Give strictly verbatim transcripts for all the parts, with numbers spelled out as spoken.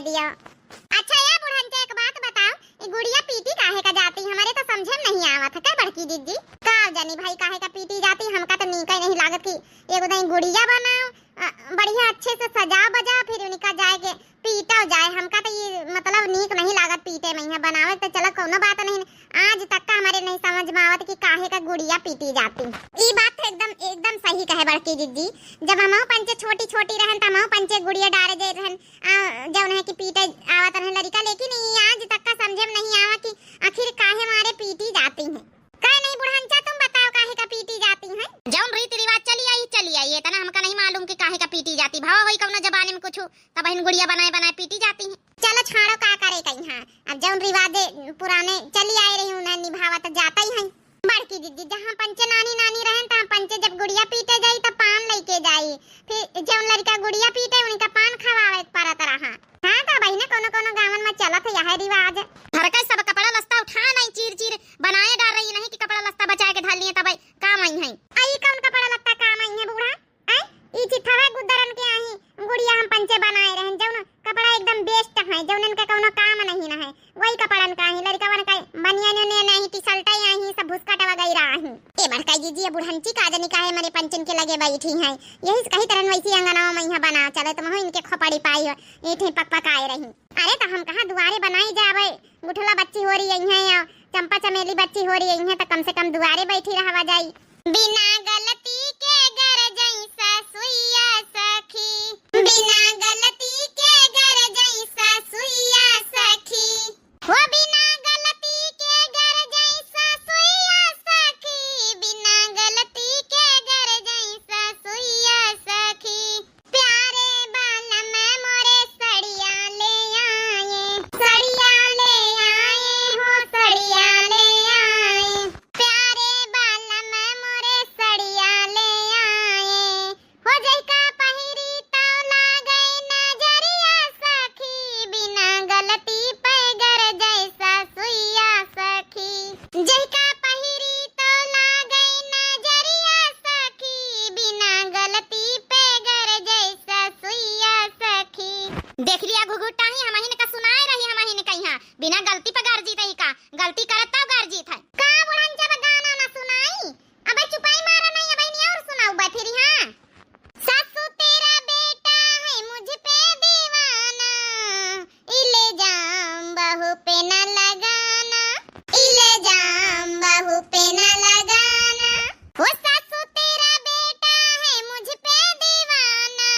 दिया। अच्छा या बुढ़ंचा, एक बात बताओ, ई गुड़िया पीटी काहे का जाती? हमरे तो समझे में नहीं आवत है, का बड़की जिज्जी? का जनी भाई काहे का पीटी जाती? हमका तो नीक ही नहीं लागत कि एगो दई गुड़िया बनाओ, अ, बढ़िया अच्छे से सजाओ बजाओ, फिर उनका जाए के पीटो जाए। हमका तो ये मतलब नीक नहीं लागत पीटे में है। बनावे तो चलो कौनो बात नहीं, आज तक का हमरे नहीं समझ में आवत कि काहे का गुड़िया पीटी जाती। ई बात तो एकदम, एकदम सही कहे बड़की जिज्जी। जब हमहू पंचे छोटी छोटी रहन त हमहू पंचे गुड़िया डारे जाए रहन, आ, जौन है कि पीटे आवत रहे लड़िका, लेकिन ई आज तक का समझे में नहीं आवा कि आखिर काहे मारे पीटी जाती हैं। काहे नहीं बुढ़ंचा, तुम बताओ काहे का पीटी जाती हैं? जौन रीति रिवाज चली आई, चली आई, इतना हमका नहीं मालूम कि काहे का पीटी जाती। भवा होई कौनो जमाने में कुछ, तब बहिन गुड़िया बनाए बनाए पीटी जाती हैं। चलो छाड़ो, का करे कहीं, हाँ, अब जौन रिवाजे पुराने चली आए रही उन्हें निभावा तो जाता ही है। बड़की जिज्जी, जहाँ पंचे नानी नानी रहन, तहाँ पंचे जब गुड़िया पीटे जाई, तब पान लेके जाई। फिर जौन लड़िका गुड़िया पीटे, उनका पान खवावे के परत रहा। हाँ, तो बहिना, कोनो कोनो गाँवन में चलत है यह रिवाज। घर का सब कपड़ा लत्ता उठा नहीं, चीर चीर बनाए डार रही नहीं कि कपड़ा लत्ता बचाए के धर लिए, तब काम आई है। आई कौन कपड़ा लत्ता काम आई है बूढ़ा? आई, ई चिथवा गुद्दरन के आही गुड़िया हम पंचे बनाए रहन, जौन कपड़ा एकदम waste है, जौन इनके कौनो काम नहीं न है। वही कपड़न का ही, लड़िकवन का बनियान उनियान आही, टी-शर्ट आही, सब भुसकट वगैरह आही। ए बड़का जिज्जी, ये बुढ़ंची का जनी काहे मरे पंचन के लगे बैठी हैं। यही से कही तरन वैसी अंगनावा में यहाँ बना चले, तो महू इनके खोपड़ी पाई हो, ईठे पक पक आए रही। अरे तो हम कहाँ दुआरे बनाई जावे, गुठला बच्ची हो रही है या चंपा चमेली बच्ची हो रही है, तो कम से कम दुआरे बैठी रहवा जाई। बिना गलती के गरजई ससुइया सखी, बिना गलती के गरजई ससुइया सखी। हो बिना गलती के गरजई ससुइया सखी, बिना गलती के गरजई ससुइया सखी। प्यारे बालम मोरे सड़िया ले आए, सड़िया ले आए हो, सड़िया ले आए। प्यारे बालम मोरे सड़िया ले आए, हो जइका पहिरी तौ लागै नजरिया सखी, बिना गलती पै गरजै ससुइया सखी। जइका पहिरी तौ लागै नजरिया सखी, बिना गलती पै गरजै ससुइया सखी। देख लिया घुघुटाही, हमहिन का सुनाए रही, हमहिन का यहाँ बिना गलती पे गरजी तई का, गलती करत तौ गरजी थे। का बुढ़न जब गाना ना सुनाई, अबे चुपाई मारा नहीं, अबे नहीं और सुनाऊ बा फिर, हाँ। सासू तेरा बेटा है मुझ पे दीवाना, इल्जाम बहू पे न लगाना, इल्जाम बहू पे न लगाना। वो सासू तेरा बेटा है मुझ पे दीवाना,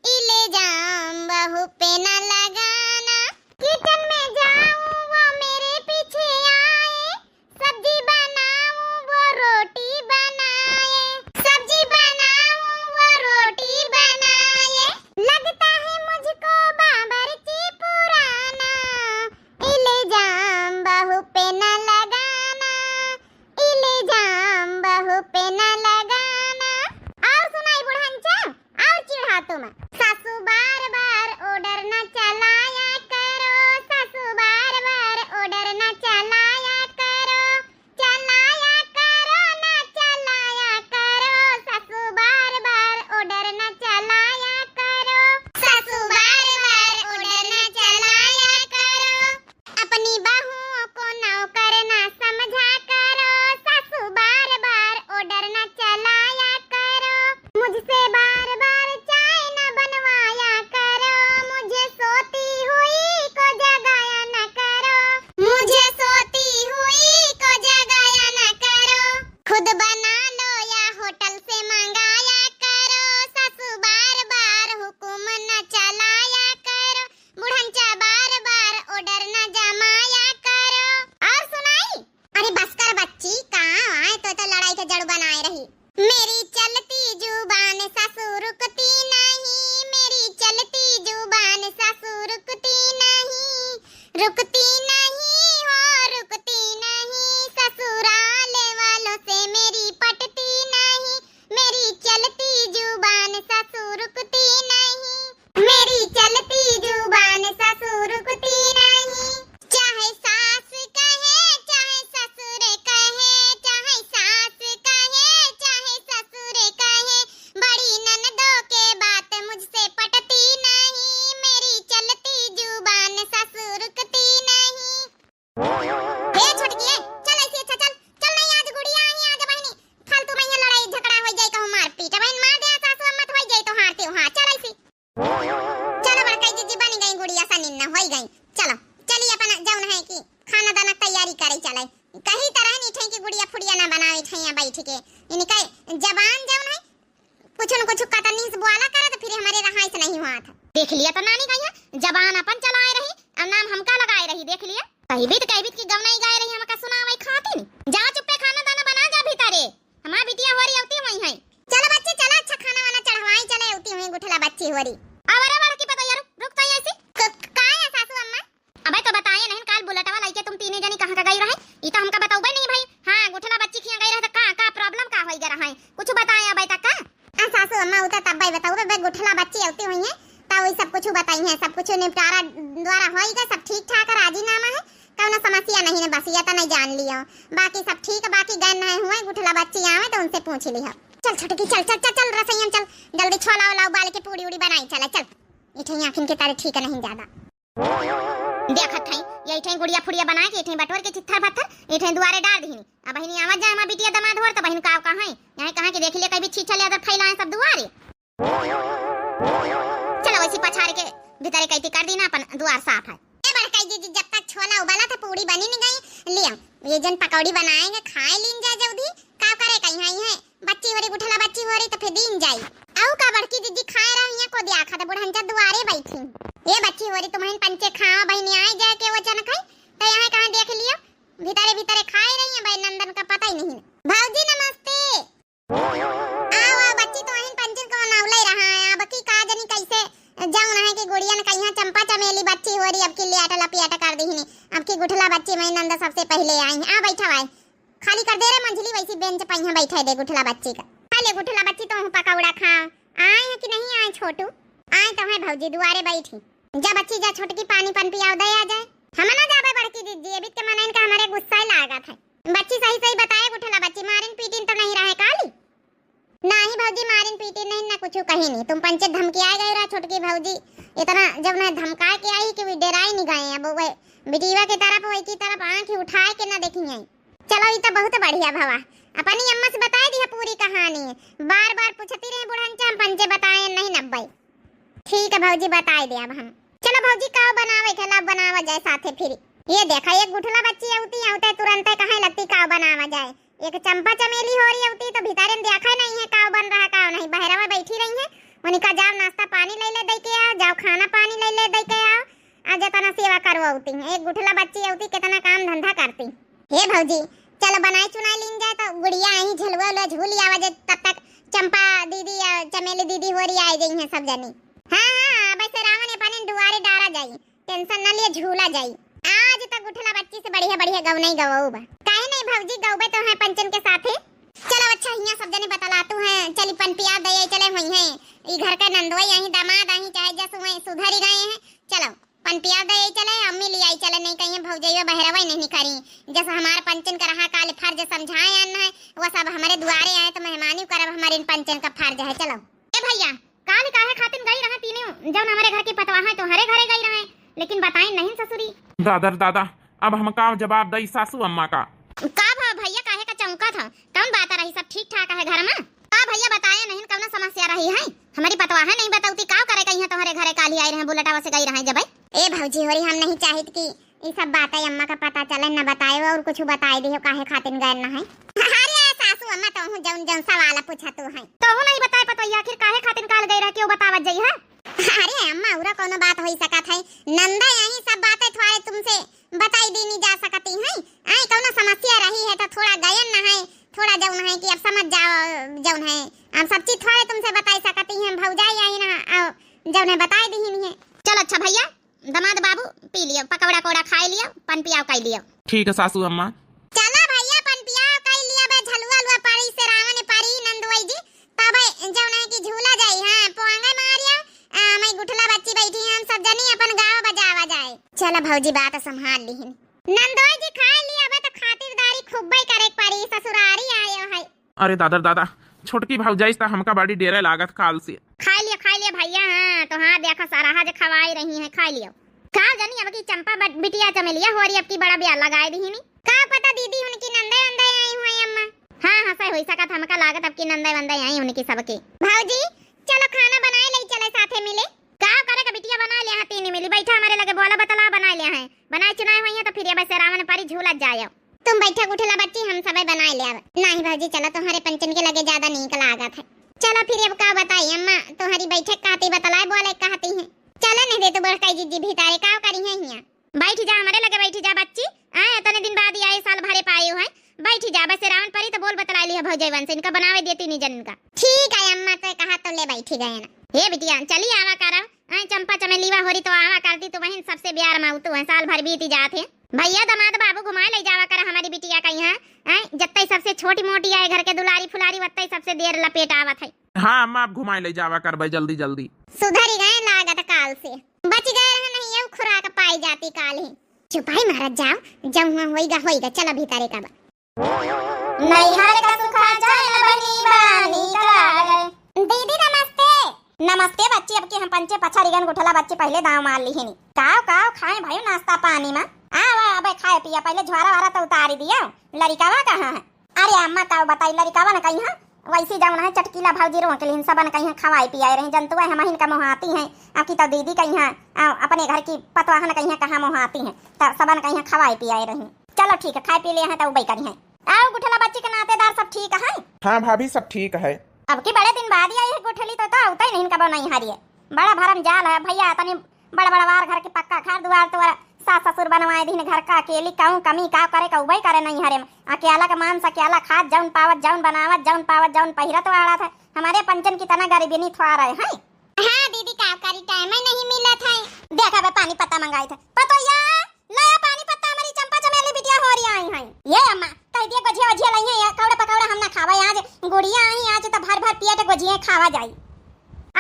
इल्जाम बहू पे न लगाना। किचन में जाऊं वो मेरे पीछे आए, सब्जी बनाऊं वो रोटी बनाए, सब्जी बनाऊं वो रोटी बनाए। लगता है मुझको बावर्ची पुराना, इल्जाम बहू पे न लगाना, इल्जाम बहू पे न लगाना। और सुनाई बुढ़ंचा? और चिढ़ा तुम। सासू बार बार order न चलाया करो, सासू बार बार order न चलाया करो, चलाया करो न चलाया करो, सासू बार बार order न चलाया करो, सासू बार बार order न चलाया करो। अपनी बहुओं को नौकर ना समझा करो, सासू बार बार order ना चलाया करो, मुझसे बार बार चाय ना बनवाया करो, मुझे सोती हुई को जगाया ना करो, मुझे सोती हुई को जगाया ना करो, खुद बना लो या होटल से मंगाया करो, सासू बार बार हुकुम न चलाया करो, बुढ़ंचा बार बार order न जमाया करो। और सुनाई? अरे बस कर बच्ची, कहाँ आए तो, तो लड़ाई के जड़ बनाए रही। मेरी चलती जुबान सासू रुकती नहीं, मेरी चलती जुबान सासू रुकती नहीं, रुकती नहीं हो, रुकती नहीं, ससुराल वालों से मेरी पटती नहीं, मेरी चलती जुबान सासू रुकती नहीं, मेरी चलती जुबान सासू रुकती नहीं। चाहे सास कहे, चाहे ससुर कहे, चाहे सास कहे, चाहे ससुर कहे, बड़ी ननदों के बात मुझसे पटती नहीं, मेरी चलती ना होई गई। चलो, चली अपन जौन है कि खाना दाना क तैयारी करे चले। कही तरह नी ठई कि गुड़िया फुड़िया ना बनावे ठई यहाँ बैठ के। इनका जबान जौन है, कुछ न कुछ कतनी से बोला करे तो फिर हमरे रहाई से नहीं हुआ था। देख लिया तो नानी कहिया, जबान अपन चलाए रही और नाम हमका लगाए रही। देख लिया, कही बीत कही बीत की गवनाई गाए रही, हमका सुनावे खाती नी। जा चुप्पे खाना दाना बना जा भीतरे, हमार बिटिया होरी अवती हुई है। चलो बच्ची चलो, अच्छा खाना वाना चढ़वाई चले, अवती हुई गुठला बच्ची होरी। अब अरे बड़की पतोहिया रुक, रुक तो ऐसी। क-, का है सासू अम्मा? अबे तो बताए नहीं, काल बुलेटवा लइके तुम तीने जनी कहाँ का गई रहे, ई तो हमका बतौबे नहीं भाई। हाँ, गुठला बच्ची खिया गई रहे तो का, का problem का होई गया रहे, कुछ बताए अबे तक का? आ सासू अम्मा, उ तो तब्बे बतौबे, बे गुठला बच्ची अवती हुई है, तब वही सब कुछ बताई है, सब कुछ निपटारा द्वारा होई गए, सब ठीक ठाक है, राजीनामा है, कौनो समस्या नहीं है, बस ये तो नहीं जान लियो, बाकी सब ठीक, बाकी गए नहीं हुए, गुठला बच्ची आवे तो उनसे पूछ लियो। चल छोटकी, चल, चल, चल, चल, रसोई में चल, जल्दी छोला ओला उबाल के पूड़ी उड़ी बनाई चले, चल। इठे आँखिन के तारे ठीक नहीं ज्यादा। देखत हई, ये इठे गुड़िया फुड़िया बनाए के, इठे बटोर के चित्थर पत्थर, इठे दुआरे डार दिहिनी। अब बहिनी आवत जाए, हमार बिटिया दमाद होर, तो बहिन का कहाँ है? यहाँ कहाँ के देख लिया, कभी छीछा ले अदर फैलाए सब दुआरे। चलो, वैसी पछाड़ के भीतरे कैती कर दी ना, अपन दुआर साफ है। ए बड़काई दीदी, जब तक छोला उबाला था, पूड़ी बनी नहीं गई, लियो, ये जन पकौड़ी बनाएंगे, खाए लीन जाए जल्दी। का करे कहीं आई है, बच्ची होरी गुठला बच्ची होरी तो फिर दीन जाई। आऊ का बड़की दीदी खाए रही है, को दिया खाता बुढ़न जा दुआरे बैठी। ये बच्ची होरी तुम्हें पंचे खाओ बहिनी, आए जाए के वो जन खाई, तो यहाँ कहाँ देख लियो, भीतरे भीतरे खाए रही है, भाई नंदन का पता ही नहीं। भौजी नमस्ते। आओ, आओ बच्ची, तो अहिन पंचन को नौले रहा है, अब की का जनी कैसे जौन है कि गुड़ियन कहिया चंपा चमेली बच्ची होरी, अब की लियाट लपियाट कर दिहिनी, अब की गुठला बच्ची में नंद सबसे पहले आई है। आ बैठा भाई, खाली कर दे रे मंझली, वैसी बेंच पे यहाँ बैठे दे गुठला बच्ची का। खा ले गुठला बच्ची, तो पकौड़ा खा। आए है कि नहीं आए छोटू? आए तो है भौजी, दुआरे बैठी। जा बच्ची जा, छोटकी पानी पन पियाव दे आ जाए। हम ना जाबे बड़की दीदी, अभी के मनइन का हमारे गुस्सा ही लागत है। बच्ची सही सही बताए गुठला बच्ची, मारिन पीटिन तो नहीं रहे काली? नाही भौजी, मारिन पीटिन नहीं ना कुछ कही नहीं। तुम पंचे धमकियाए गए रहा छोटकी भौजी, इतना जब ना धमकाए के आई कि वे डेराई नहीं गए। अब वह बिटीवा की तरफ, वही की तरफ आँख उठाए के ना देखी आई। चलो, ये तो बहुत बढ़िया भवा, अपनी अम्मा से बताए दिया पूरी कहानी। बार बार पूछती रहे बुढ़न, हम पंचे बताए नहीं नब्बे। ठीक है भौजी, बताए दे अब हम। चलो भौजी, काव बनावे के ला बनावा जाए साथे फिर। ये देखा, एक गुठला बच्ची अवती, अवते तुरंते कहे लगती काव बनावा जाए। एक चंपा चमेली होरी अवती तो भीतरे में देखा नहीं है काव बन रहा काव नहीं। बहरवा बैठी रही है, उनका जाओ नाश्ता पानी ले ले दे के आओ, जाओ खाना पानी ले ले दे के आओ, आ जतना सेवा करो अवती। एक गुठला बच्ची अवती कितना काम धंधा करती। हे भौजी, चलो बनाई चुनाई लीन जाए तो गुड़िया यहीं झलुआ उलुआ झूल आवा जाए, तब तक चंपा दीदी या चमेली दीदी होरी आए गई हैं सब जनी। हाँ, हाँ, अब ऐसे रावण अपने दुआरे डारा जाई, tension न लिए, झूला जाई। आज तक गुठला बच्ची से बढ़िया बढ़िया गवनई गवाऊ बा। काहे नहीं भौजी, गौबे तो हैं पंचन के साथे। चलो अच्छा, हियाँ सब जने बतलातू हैं, चली पन पिया दे चले हुई हैं। ई घर के नंदोई यहीं, दामाद यहीं, चाहे जस हुए सुधरी गए हैं। चलो पन पिया दे चले, अम्मी ले आई चले, नहीं कहीं भौजैया बहरवा ही नहीं करी। जस हमार पंचन का रहा काल फर्ज समझाए आन है, वो सब हमारे दुआरे आए तो मेहमानी करब, हमारे इन पंचन का फर्ज है। चलो ए भैया, काल काहे खातिन गई रहे तीनों, जौन हमारे घर की पतवा है, तुम्हारे घरे गई रहे, लेकिन बताए नहीं ससुरी। दादा रे दादा, अब हम का जवाब दई सासू अम्मा का? का भा भैया, काहे का चौंका था? कौन बात रही, सब ठीक ठाक है घर में? का भैया बताए नहीं, कौन समस्या रही है? हमारी पतवा है नहीं बतौती, का करे कहीं तुम्हारे घरे काली आई रहे, बुलेटवा से गई रहे जब। ए भौजी होरी, हम नहीं चाहित कि ई सब बातें अम्मा का पता चले, न बताए और कुछ बताए दियो काहे खातिन गए न है। अरे सासू अम्मा, तो हूँ जौन जौन सवाल पूछा तू है। तो हूँ नहीं बताए पतोहिया, आखिर काहे खातिन काल गई रह, क्यों बतावत जई है? अरे अम्मा, उरा कोनो बात होई सकत है, नंदा यही सब बातें थोड़े तुमसे बताई दीनी जा सकती है। आई कोनो समस्या रही है तो थोड़ा गयन न है, थोड़ा जौन है कि अब समझ जाओ जौन है, हम सब चीज थोड़े तुमसे बताई सकती हैं, भौजाई आई ना, आओ जौन है बताई दीनी है। चल अच्छा भैया, दमाद बाबू, पी लियो, पकौड़ा कौड़ा खाई लियो, पन पियाव कई लियो। ठीक है सासू अम्मा। चला भैया, पन पियाव कई लियो, बे झलुआ लुआ पड़ी से रावण पड़ी नंदुआई जी, तबे जौन है कि झूला जाई। हाँ, पोंगे मारियो, आ, मैं गुठला बच्ची बैठी हैं, हम सब जनी अपन गावा बजावा जाए। चला भौजी, बात संभाल लिहिन। नंदोई जी खाई लियो, बे तो खातिरदारी खूब्बे करे के पड़ी, ससुरारी आयो है। अरे दादा रे दादा, छोटकी भौजाई से त हमका बड़ी डेरे लागत काल से। खाई लियो, खाई लियो भैया, हाँ, तो हाँ, देखा, सारा जे खवाई रही है, खाई लियो। का जानी, अब की चंपा बट-, बिटिया चमेलिया होरी, अब की बड़ा ब्याह लगाए दीनी। का पता दीदी, उनकी नंदे वंदे आई हुई अम्मा। हाँ, हाँ, सही होई सकत, हमका लागत अब की नंदे वंदे आई उनकी सबके। भौजी, चलो खाना बनाए ले चले साथे मिले। का करे का बिटिया? क्या बनाइ लिया है तीनी मिली? बैठा हमरे लगे, बोला बतला बनाइ लिया है। बनाइ चुनाइ होइहैं तो फिर ये बस रावन परी झूलत जायो। तुम बैठा गुठला बच्ची, हम सबे बनाइ लेब। नाहीं भौजी, चला तोहरे पंचन के लगे ज्यादा नीक लागत है। चला फिर अब का बताई अम्मा, तोहरी बैठे कहती बतलाए बोले कहती हैं। चला नहीं दे तू बड़काई जिज्जी भीतरे, का करिहैं हियाँ? बैठ जा हमरे लगे, बैठ जा बच्ची। आए, इतने दिन बाद आए, साल भरे पाए हो है। बैठ जा, बस रावन परी तो बोल बतलाइ लिया भौजैवन से, इनका बनावे देती नहीं जन इनका। ठीक है अम्मा, तो कहा तो ले बैठी गए ना। हे बिटिया, चली आवा करब। आए, चंपा चमेलीवा होरी तो आवा करती, तो वहीं सबसे प्यार मा तू है, साल भर बीती जात है। भैया दमाद बाबू घुमाए ले जावा कर हमरी बिटिया का यहाँ। आए, जत्ते सबसे छोटी मोटी आए घर के दुलारी फुलारी, वत्ते सबसे देर लपेट आवत है। हाँ अम्मा, अब घुमाए ले जावा करबे जल्दी जल्दी। सुधरी गए लागत काल से, बच गए रहे नहीं, ये खुराक पाई जाती काल ही। चुपाई मारत जाओ, जब हुआ होइगा होइगा, चला भीतरे का बा। नैहर का सुखा चैन बनी बानी का लागे। दीदी नमस्ते। नमस्ते बच्ची, अब की हम पंचे पछाड़िगन गुठला बच्ची, पहिले दाँव मार लिहिनी। काव काव खाए भयो नाश्ता पानी मा? आवा अबे खाए पिया, पहिले झोरा वारा तो उतारी दिया। लड़िकावा कहाँ है? अरे अम्मा काव बताई, लड़िकावा न कहीं है, वैसी जौन है चटकीला भौजी रोक लिहिन, सबन कहीं खवाई पियाए रही, जनतुआ है महीन का मोहाती है। अब की तो दीदी कहीं है, आ, अपने घर की पतवाहन कहीं कहाँ मोहाती है, तो सबन कहीं खवाई पियाए रही। चलो ठीक है, खाए पी ले हैं तो उबई करी हैं। आओ गुठला बच्ची के नातेदार सब ठीक है? हाँ भाभी, सब ठीक है। अब की बड़े दिन बाद ही आई है गुठली, तो, तो आवते ही नहीं कबो नहीं हरिए। बड़ा भरम जाल है भैया, तनी बड़ा बड़ा वार घर के पक्का घर दुआर तो सास ससुर बनवाए दीन, घर का अकेली कहूँ कमी का करे का उबई करे नहीं हरे। अकेला का मांस अकेला खात जौन पावत जौन बनावत जौन पावत जौन पहिरत वाला था। हमारे पंचन की तना गरीबी नहीं थुआ रहे हैं। हाँ दीदी, का करी, टाइम ही नहीं मिलत है। देखा बे, पानी पत्ता मंगाई था। पतोया, ले आ पानी पत्ता, हमारी चंपा चमेली बिटिया होरी आई हैं। ये अम्मा, कह दिए गोझिया वझिया लइहे, ये कौड़ा पकौड़ा हम ना खावे आज। गुड़िया आई आज तो भर भर पेट गोझिया खावा जाई।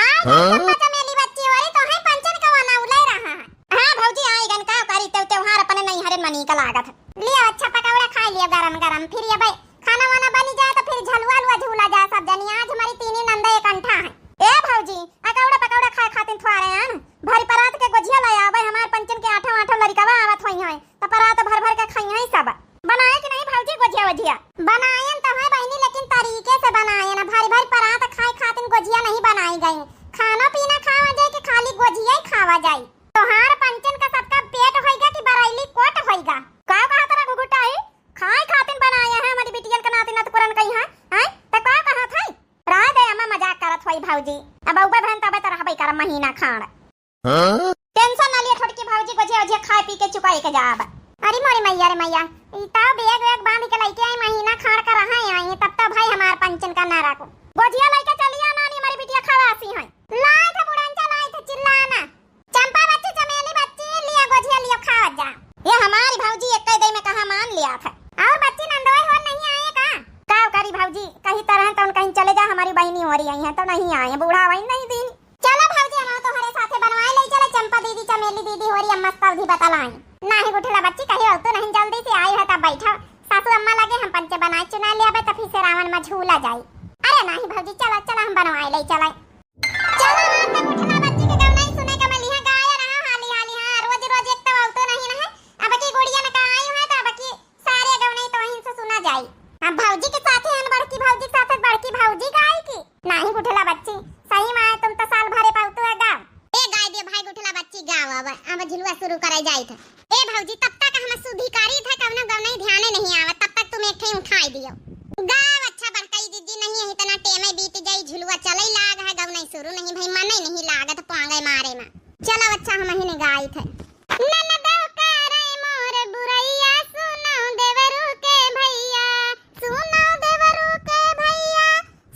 आज हाँ? चंपा चमेली बच्ची होरी तो है पंचन का वना उले रहा है। हाँ भौजी, आई गन का करी, तेव-, त्योहार अपने नहीं हरे मनी का लागत है। लिया अच्छा पकौड़ा खाई लिया गरम गरम, फिर ये भाई खाना वाना बनी जाए तो फिर झलुआ लुआ झूला जाए सब जनी। आज हमारी तीनी नंदा एक अंठा है। ए भौजी, अकौड़ा पकौड़ा खाए खातिर थुआरे आन। भरी परात के गोझिया ले आवे, हमार पंचन के आठों आठों लड़िकवा आवत होई हैं, तो परात भर भर के खाई हैं सब। बनाए कि नहीं भौजी गोझिया वोझिया? बनायन तो है बहिनी, लेकिन तरीके से बनायन। भरी भरी परात खाए खातिर गोझिया नहीं बनाई गई। खाना पीना खावा जाए कि खाली गोझिया ही खावा जाए? तोहार पंचन का सबका पेट होइगा कि बरैली कोट होइगा? का कहा तोरा घुघुटाई? खाए खातिर बनाए हैं हमारी बिटियन के नाती नतकुरन कहीं हैं, हैं? तो का कहा था? रह दे अम्मा, मजाक करत होई भौजी। अब अउबे बहन तबे तो रहबे करब महीना खाड़। हाँ? टेंशन ना लिए छोटकी भौजी, गोझिया ओझिया खाए पी के चुकाए के जाब। अरे मोरी मैया रे मैया, ई तो बैग वैग बांध के लइके आई, महीना खाड़ का रहा आई, तब तो भाई हमार पंचन का ना रखो। गोझिया लइके चलिया नानी, हमारी बिटिया खवासी हैं। लाई थे बुढ़न, चलाई थे, चिल्ला ना। चंपा बच्ची, चमेली बच्ची, लिया गोझिया लियो, खावत जा। ये हमारी भौजी एक दे में कहा मान लिया था। और बच्ची नंदोई हो नहीं आए का? का करी भौजी, कहीं तरह तो कहीं चले जा, हमारी बहिनी होरी आई है तो नहीं आए, बूढ़ा वही नहीं दिन। चलो भौजी, हम तोहरे साथे बनवाए ले चले, चंपा दीदी, चमेली दीदी होरी अम्मा सब भी बतलाई। नहीं गुठला बच्ची, कहीं हो तो नहीं, जल्दी से आई है तब बैठा। सासू अम्मा लगे हम पंचे बनाए चुना ले आबे, तो फिर से रावन में झूला जाई। अरे नहीं भौजी, चला चला हम बनवाए ले चले। चला, आज तक उठला बच्ची के गवनाई सुने के मिली है, गाया रहा हाली हाली। हाँ, रोज रोज एक तो आवतो नहीं ना है। अब की गुड़िया ने कहा आई है, तो अब की सारे गवनाई तो वहीं से सुना जाई। हम भौजी के साथे हैं, बड़की भौजी के साथे, बड़की भौजी गाई की। नहीं उठला बच्ची, सही में आए तुम तो साल भरे पावतो है गाव। ए गाय दे भाई उठला बच्ची गाव, अब, अब झुलुआ शुरू करे जाई थे। ए भौजी, तब तक हम सुधी करी थे, कवनो गवनई ध्याने नहीं आवत, तब तक तुम एक ठे उठाई दियो। गाव अच्छा बड़कई दीदी, नहीं यही तना टेमे बीत जाई, झुलुआ चले लाग है, गवनई शुरू नहीं भई, मने नहीं लागत पांगे मारे में। चलो अच्छा हम ही ने गाई थे। ननदो करे मोर बुरैया, सुनो देवरू के भैया, सुनो देवरू के भैया,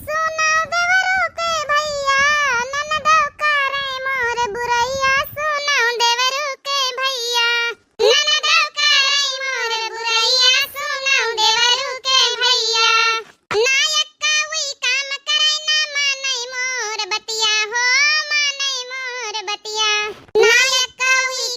सुनो देवरू के भैया, ननदो करे मोर बुरैया, सुनो देवरू के भैया। ननदो करे मोर बुरैया, सुनो देवरू के भैया। ना एक्का उई काम करे, ना मानै मोर बतिया हो, मानै मोर बतिया। ना एक्का उई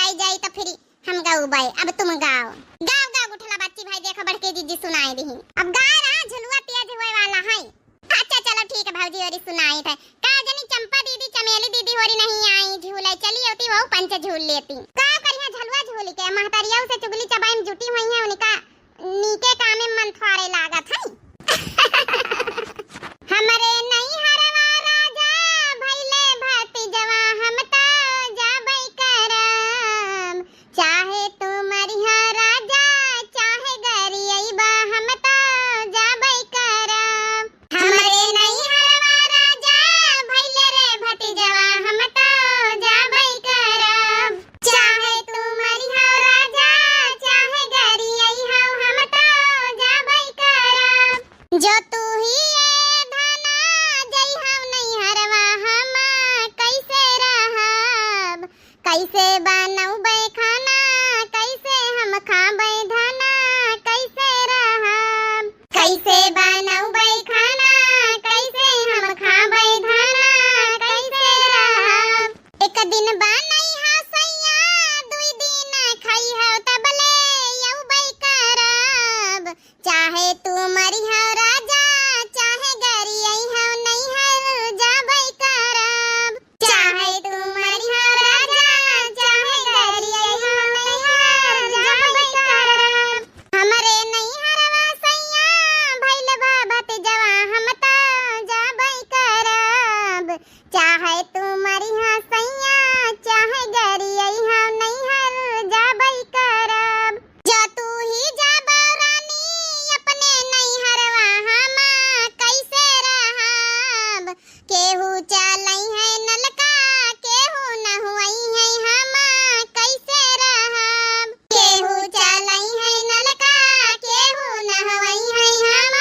आई जाई तो फिर हम गउबे, अब तुम गाओ। गाओ, गाओ गुठला बच्ची भाई, देखो बड़की जिज्जी सुनाई दिही। अब गाए रहा, झुलुआ तेज होए वाला है। अच्छा चलो ठीक है भौजी, होरी सुनाई थे। का जनी चंपा दीदी, चमेली दीदी होरी नहीं आई झूले, चली होती वो पंच झूल लेती। का करिया झलुआ झूल के, महतरिया से चुगली चबाई में जुटी हुई है, उनका नीके कामे मन थ्वारे लागत है। हमरे नैहरवा राजा भइले भतीजवा, हम तो जाबै करब। चाहे तू मरिहा राजा, चाहे गरियैबा, हम तो जाबै करब। हमरे नैहरवा राजा भइले रे भतीजवा, हम तो जाबै करब। चाहे तू मरिहा राजा, चाहे गरियैहा, हम तो जाबै करब। जो तू ही ए धना जइहा नैहरवा, हम कैसे रहब? कैसे बनउबै खाना, कैसे हम खाबै धना, कैसे रहब? कैसे बनउबै खाना, कैसे हम खाबै धना, कैसे रहब? एक दिन बनइहा सैया, दुई दिन खइहा, तबले अउबै करब। चाहे तू मरिहा राजा, चाहे गरियैहा, नैहर जाबै करब। चाहे तू मरिहा राजा, चाहे गरियैहा, नैहर जाबै करब। हमरे नैहरवा सैया भइल बा भतीजवा, हम तो जाबै करब। चाहे तू मरिहा सैया, चाहे गरियैहा, नैहर जाबै करब। जो तू ही जाबा रानी अपने नैहरवा, हम कैसे रहब? केहू चलइहै नलका, केहू नहवइहै, हम कैसे रहब? केहू चलइहै नलका, केहू नहवइहै, हम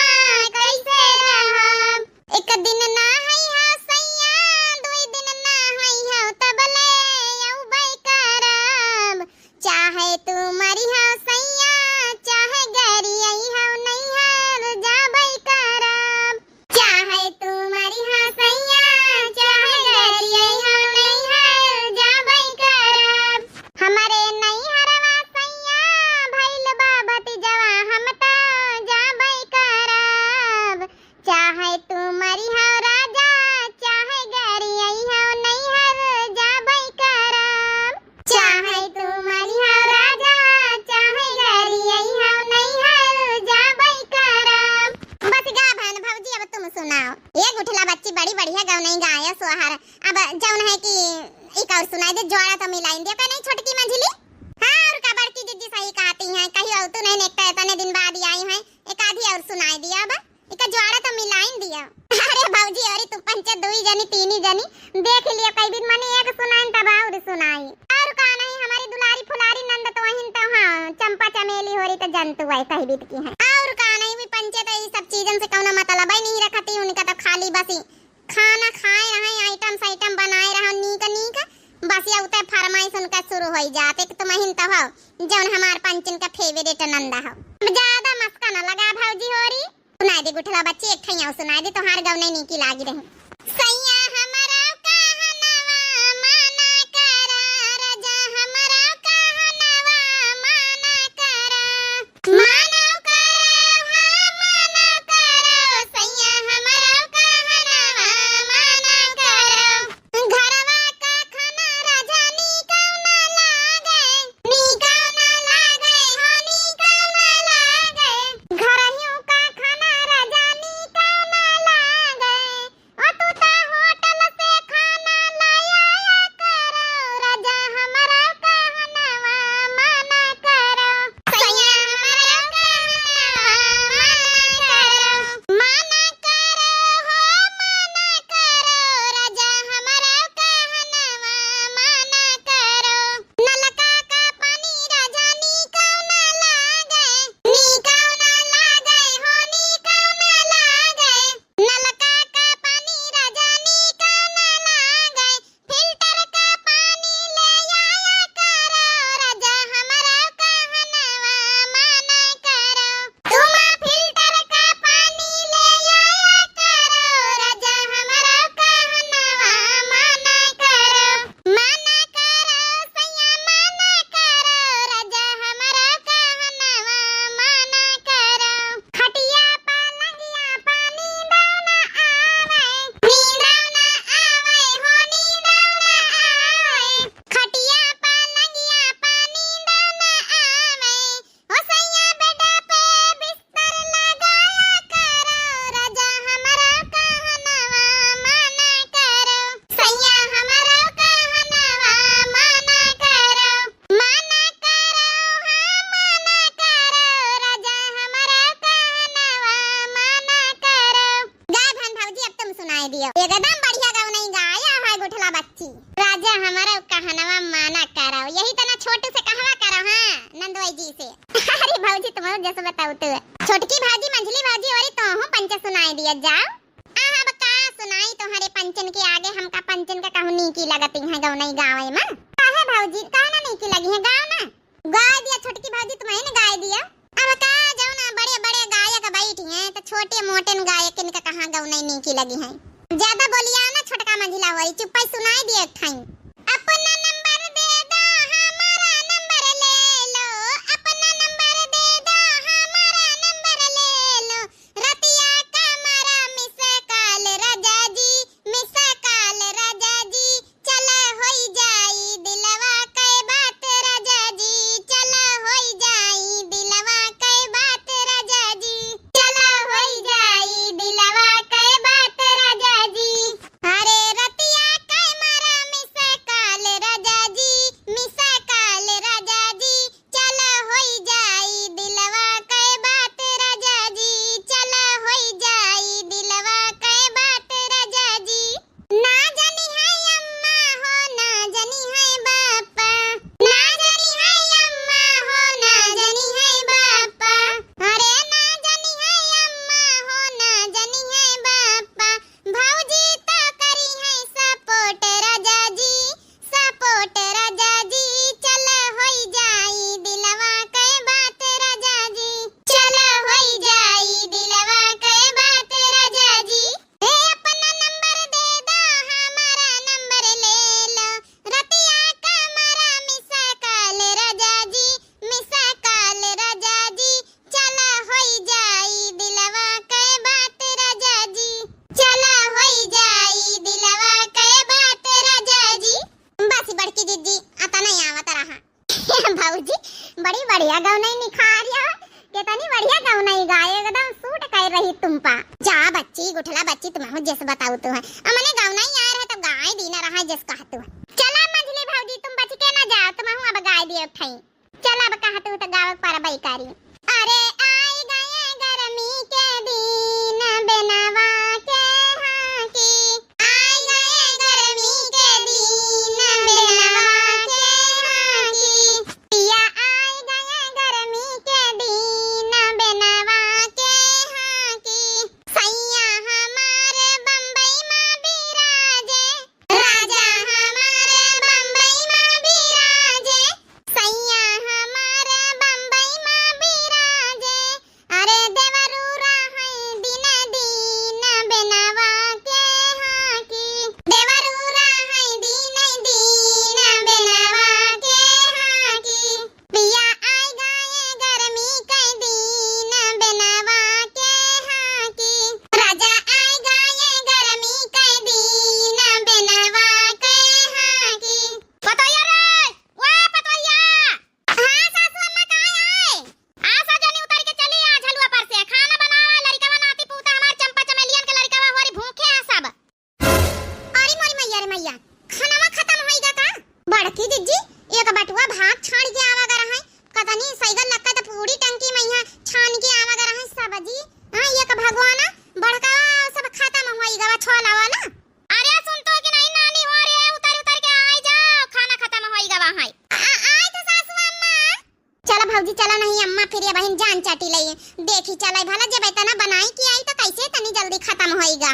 कैसे रहब? एक दिन नहइहा सैया, दुई दिन नहइहा, तबले अउबै करब। चाहे तू मरिहा सैया, चाहे गरियैहा, नैहर जाबै करब। चाहे तू मरिहा सैया, चाहे गरियैहा, नैहर जाबै करब। हमरे नैहरवा सैया भइल बा भतीजवा, हम तो जाबै करब। चाहे तू मरिहा राजा, चाहे गरियैहा, नैहर जाबै करब। चाहे तू मरिहा राजा, चाहे गरियैहा, नैहर जाबै करब। बस गा भन भौजी, अब तुम सुनाओ। ये गुठला बच्ची बड़ी बढ़िया गवनई गाय सोहर। अब जौन है कि एक और सुनाई दे, जोड़ा तो मिलाइन दिया, का नहीं छोटकी मंझली? हाँ, और का बड़की जिज्जी सही कहती हैं, कहीं और तू नहीं, एक तो इतने दिन बाद ही आई हैं, एक आधी और सुनाई दिया अब। इका जोड़ा तो मिलाइन दिया। अरे भौजी, अरे तू पंचे दुई जनी, तीनी जनी, देख लिया, कई बीत मने एक सुनाइन तब और सुनाई। और का नहीं, हमारी दुलारी फुलारी नंद तो वहीं तो, हाँ, चंपा चमेली होरी तो जंतु है, कही बीत की है। और का नहीं, भी पंचे तो ये सब चीजन से कौनो मतलब ही नहीं रखती, उनका तो खाली बस ही खाना खाए रहे, आइटम साइटम बनाए रहो नीक नीक, बस ये उते फरमाइश उनका शुरू हो जात। एक तो महीन तो हो, जौन हमार पंचन का फेवरेट नंद हो। अब ज्यादा मस्का न लगा भौजी होरी। सुनाई दे गुठला बच्ची, एक ठैया सुनाई दे, तोहार गौने नीकी लागी रही। सैया हमरा कहनवा माना करा, राजा हमरा कहनवा माना करा। माना करा, हाँ, माना करा, सैया हमरा कहनवा माना करा। घरवा का खाना राजा नीक ना लागे, नीक ना लागे, हो नीक ना लागे। घरहियों का खाना राजा नीक ना लागे। ओ छोटू से कहवा करो, हाँ, नंदोई जी से। अरे भौजी, तुम जस बताऊ तो। छोटकी भौजी, मंझली भौजी, अउरी तोहू पंच सुनाई दिया जाओ। आ, अब का सुनाई तोहरे पंचन के आगे, हमका पंचन का कहूँ नीकी लगती है गौनई गावे में। काहे भौजी, काहे ना नीकी लगी है, गाओ ना। गाय दिया छोटकी भौजी, तुम्हें ने गाय दिया। अब का, जौन बड़े बड़े गायक बैठी हैं, तो छोटे मोटे गायकन का कहाँ गौनई नीकी लगी है। ज्यादा बोलिया ना छोटका मंझिला होई, चुप्पे सुनाई दिए एक ठाई। अपना नंबर दे दा, हमारा नंबर ले लो, अपना नंबर दे दा, हमारा नंबर ले लो, रतिया का मारा miss call राजा जी, miss call राजा जी, चला होई जाई दिलवा के बात राजा जी, चला होई जाई दिलवा के बात राजा जी, चला होई जाई दिलवा के बात राजा जी। अरे रतिया के मारा miss call राजा जी, miss call राजा जी, चला होई जाई दिलवा के बात राजा जी, चला होई जाई दिलवा के बात राजा जी। ना जानी है अम्मा हो, ना जानी है बापा, ना जानी है अम्मा हो, ना जानी है बापा, अरे ना जानी है अम्मा हो, ना जानी है बापा, भौजी तो करी है support राजा जी, support राजा जी, चला होई जाई दिलवा के बात राजा जी, चला होई जाई दिलवा के बात राजा जी। ए अपना नंबर दे दा, हमारा नंबर ले लो, रतिया का मारा miss call राजा जी, miss call राजा जी, चला होई जाई दिलवा के बात राजा जी, चला होई जाई दिलवा के बात राजा जी। बस बड़की जिज्जी, अतना ही आवत रहा। भौजी, बड़ी बढ़िया गौनई निखारिया हो, कितनी बढ़िया गौनई गाए, एकदम suit कर रही तुम पा। जा बच्ची, गुठला बच्ची, तुमहू जस बताऊ तो है। अमने गौनई आए रहे तो गाए दीना रहा जस कहतू है। चला मंझली भौजी, तुम बच के ना जाओ, तुमहू अब गाए दिए उठाई। चल अब कहा तू तो गावक पर बैकारी। अरे आई गए गर्मी के दिन बेनवा के हाँकी। आई गए गर्मी के दिन बेनवा के हाँकी। पिया आई गए गर्मी के दिन बेनवा के हाँकी। सैया हमार बम्बई मा बिराजे। राजा हमार बम्बई मा बिराजे, सैया हमार बम्बई मा बिराजे। अरे देवरू रहै दिन दिन बेनवा के हाँकी, देवरू रहै दिन दिन बेनवा के हाँकी। पिया आई गए गर्मी के दिन बेनवा के हाँकी। राजा आई गए गर्मी के दिन बेनवा के हाँकी। पतोहिया रे, ओ पतोहिया। हाँ सासू अम्मा, का है? आ सा जनी उतर के चली आ झलुआ पर से, खाना बनावा, लड़िकवा नाती पूता हमार चंपा चमेलियन के लड़िकवा होरी भूखे हैं सब। अरे मोरी मैया रे मैया, खानवा खतम होइगा का? बड़की जिज्जी, एक बटुआ भात छान के आवा गर है, कतनी सैगल लगता त पूरी टंकी में यहाँ छान के आवा गर है सब्जी। हाँ, एक भगवाना बड़का सब खतम होइगा बा छोला वाला। अरे सुन तो कि नहीं नानी हो रे, उतर उतर के आई जाओ, खाना खतम होइगा बा है। आ, आई तो सासू अम्मा। चला भौजी चला, नहीं अम्मा फिर ये बहिन जान चाटी लई। देखी चला भला जब इतना बनाई कि आई तो कैसे इतनी जल्दी खतम होइगा।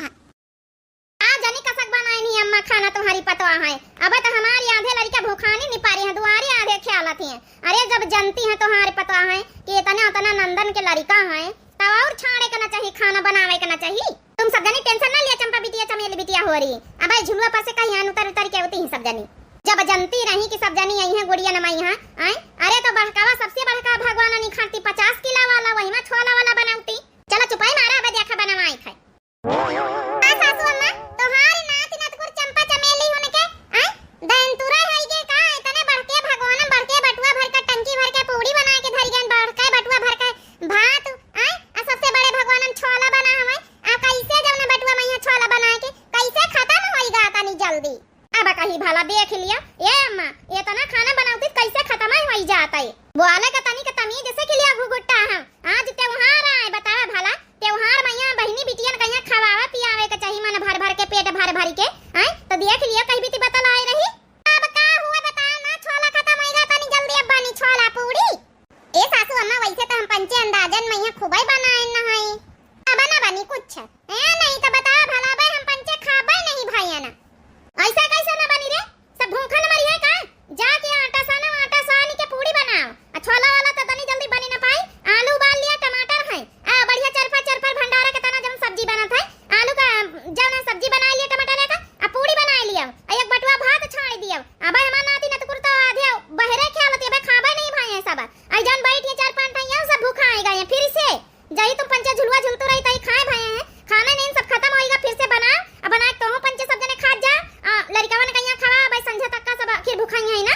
आ जनी कसक बनाई नहीं अम्मा खाना तुम्हारी पतवा है। अब तो हमारी आधे लड़िका भूखानी निपारी है, दुआरी आधे ख्यालत हैं। अरे जब जनती है तुम्हारे पतवा है कि इतना उतना नंदन के लड़िका है, तब और छाड़े के ना चाहिए, खाना बनावे के ना चाहिए। तुम सब जनी tension ना लिया चंपा बिटिया चमेली बिटिया होरी। अब झुलुआ पर से कहीं आन उतर उतर के उती ही सब जनी। जब जनती रही कि सब जनी आई हैं गुड़िया नमाई हैं, आए? अरे तो बड़कावा सबसे बड़का भगवान नहीं खाती पचास किलो वाला वही में छोला वाला बनाउती। चला चुपाई मारा, अब देखा बनवाई खाए। आ सासू अम्मा, तोहार नाच नतकुर चंपा चमेली हुन के, आए? दहनतुरा होई गे का? इतने बड़के भगवान, बड़के बटुआ भर के टंकी भर के पूड़ी बना के धरी गन, बड़के बटुआ भर के भात, आए? आ सबसे बड़े भगवान हम छोला बना हमें, आ कैसे जौन बटुआ में यहाँ छोला बना के कैसे खतम होई गा तनी जल्दी? अब कही भला देख लिया, ए अम्मा, इतना खाना बनावती कैसे खतम होई जाता है? बोले के तनी के तमीज से खिलिया घुघुट्टा हम। आज त्योहार आए, बतावा भला, त्योहार में यहाँ बहिनी बिटियन का यहाँ खवावे पियावे के चाही, मन भर भर के, पेट भर भर के, आए? तो देख लियो, कहीं बीती बतल आए रही। अब का हुआ बताओ ना, छोला खतम होइगा, तनी जल्दी जे अंदाजन मइहाँ खूबइ बनाइन न हई। अब न बनी कुछ। ए, नहीं त बतावा भला बे, हम पंचे खाबइ नहीं भइया ना। अइसा कइसे न बनी रे? सब भूखन मरिहैं का? जाके आटा सानो, आटा सानि के पूड़ी बनाओ। आ छोला वाला त तनी जल्दी बनी न पाई। आलू उबाल लिया, टमाटर है। आ बढ़िया चरफर चरफर भंडारा के तना जउन सब्जी बनत है। आलू का जउन सब्जी बनाइ लिया टमाटर का, आ पूड़ी बनाइ लिया। आ एक बटुआ भात छाँड़ दिया। अबे हमार नाती नतकुर त आधे बहरे खेलत, अबे खाबइ नहीं भइया सब। अइ जउन बइठिहैं चार पाँच ठइया, उ सब भुखाइ गए फिर से। जही तुम पंचे झुलुआ झुलतू रही, तही खाए भइया हैं। खाना नहीं सब खतम होइगा, फिर से बनाओ। अब बनाए तोहू पंचे सब जने खात जा। आ, लरिकवन कहिया खवा, अबे संझा तक का सब आखिर भुखाई है ना।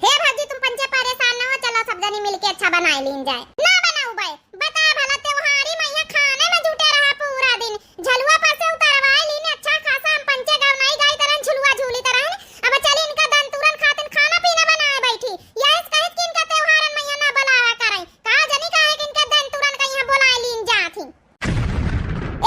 हे भौजी, तुम पंचे परेशान न हो, चलो सब जनी मिलके अच्छा बनाइ लीन जाए। ना बनाऊ बे, बता भला, त्योहारी मइहाँ खाने में जुटे रहा पूरा दिन। झलुआ पर से उतरवाइ लीन, अच्छा खासा हम पंचे गवनाई गाइत रहन, झुलुआ झूलित रहन। अब चली इनका दंतुरन खातिन खाना पीना बनाए बइठी। यही से कहित कि इनका त्योहारन मइहाँ ना बुलावा करइ। का जनी काहे कि इनका दंतुरन कहिया बुलाइ लीन जात ही।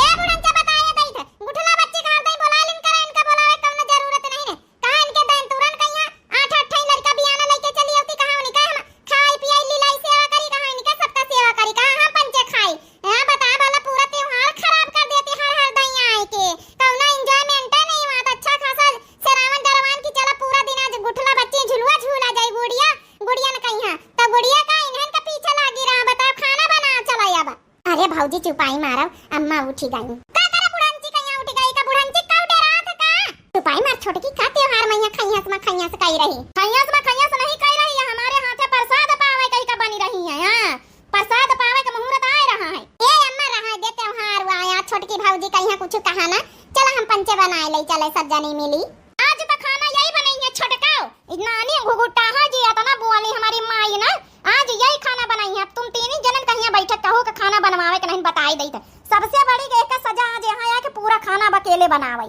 ए बुढ़न, का बताए दइत है? गुठला बच्ची का हरदम बोलाइ लीन करे, इनका बोलावे कउनो जरूरत नहीं रे। कहाँ इनके दंतुरन कहिया आठ आठ ठई लरिका बियाना लइके चली अउती, कहाँ उनका हम खाई पियाई लीलाई सेवा करी, कहाँ इनके सबका सेवा करी, कहाँ हम पंचे खाई? हाँ, बता भला, पूरा त्योहार खराब कर देती हर हर दइया आइके। कउनो enjoyment नहीं हुआ, त अच्छा खासा सेरावन डरवान की चला पूरा दिन आज गुठला बच्ची झुलुआ झूला जाई गुड़िया, गुड़िया न कहिया। त गुड़िया का इन्हन के पीछे लागी रहा, बताओ खाना बना चला अब। अरे भौजी चुपाई मारव, अम्मा उठी गई। का करे बुढ़ंची कहिया उठी गई, का बुढ़ंची का डेरात है का? चुपाई मार छोटकी, का त्योहार मइहाँ खइहस म खइहस कई रही। खइहस म खइहस नहीं कई रही है, हमारे हाथे प्रसाद पावे कही का बनी रही है। हाँ, प्रसाद पावे का मुहूर्त आए रहा है। ए अम्मा, रहा दे, त्योहार आया, छोटकी भौजी कहिया कुछ कहा ना, चला हम पंचे बनाए लई चले सब जनी मिली। आज त खाना यही बनइहैं छोटका। ई नानी घुघुटाहा जी अतना बोली हमारी माई ना, आज यही खाना बनइहैं। अब तुम तीनी जनन कहिया बइठे कहू के खाना बनवावे के नहीं बताइ दइत। सबसे बड़ी के एक सजा आज यहाँ आके पूरा खाना अब अकेले बनावे।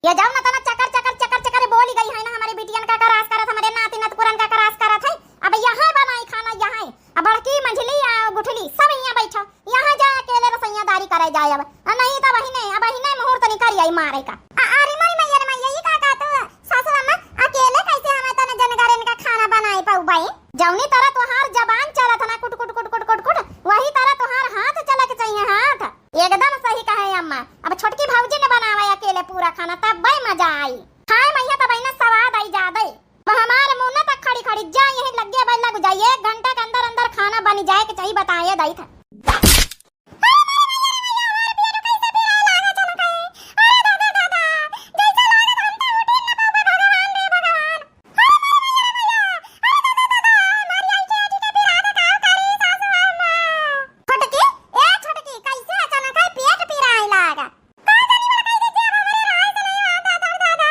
ये जाओ ना तना चकर चकर चकर चकर बोली गई है ना, हमारी बिटियन का करास करत, हमारे नाती नतपुरन का करास करत है। अब यहाँ बनाई खाना यहाँ। अब बड़की मंझली आ गुठली सब यहाँ बइठा। यहाँ जा अकेले रसोइयादारी करे जाए अब। आ नहीं त बहिने, अब बहिने मुहूर्त निकल आई मारे का। आ, अरे मोरी मैया रे मैया, ई का कहत हो सासू अम्मा, अकेले कैसे हम इतने जनगरेन का खाना बनाए पउबे? जौनी तरह तोहार जबान चलत ना कुट कुट कुट कुट कुट कुट, वही तरह तोहार हाथ चले के चाहिए, हाथ। एकदम सही कहे अम्मा, अब छोटकी भौजी ने बनावे अकेले पूरा खाना, तब बे मजा आई। खाए मैया तब ना स्वाद आई जादे। अब हमार मुन्ना तक खड़ी खड़ी जा यहीं लगे बे लग जाई, एक घंटा के अंदर अंदर खाना बनी जाए के चाहिए, बताए दाई था। छोटकी, ए छोटकी, कैसे अचानक है पेट पिराए लागा? का जानी बड़ा कैसे जे हमरे राय से नहीं आता, दादा, दादा।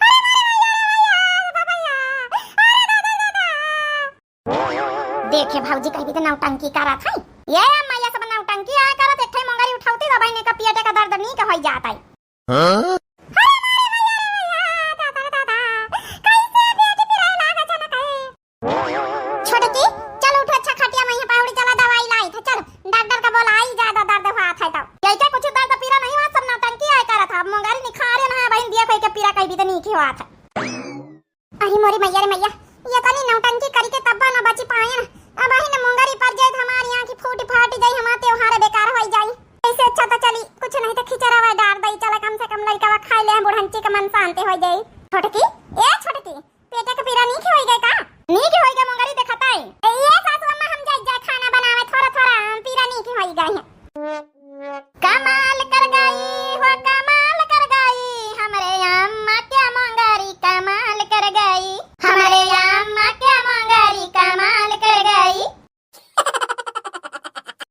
अरे मारे भैया, अरे भैया, अरे भैया। अरे दादा, दादा। देखे भौजी कहीं तो नौटंकी करत है। ये अम्मा, ये सब नौटंकी आ करत, एक ठे मुंगरी उठावती दबाई ने का पेटे का दर्द नीक होई जात है। हाँ?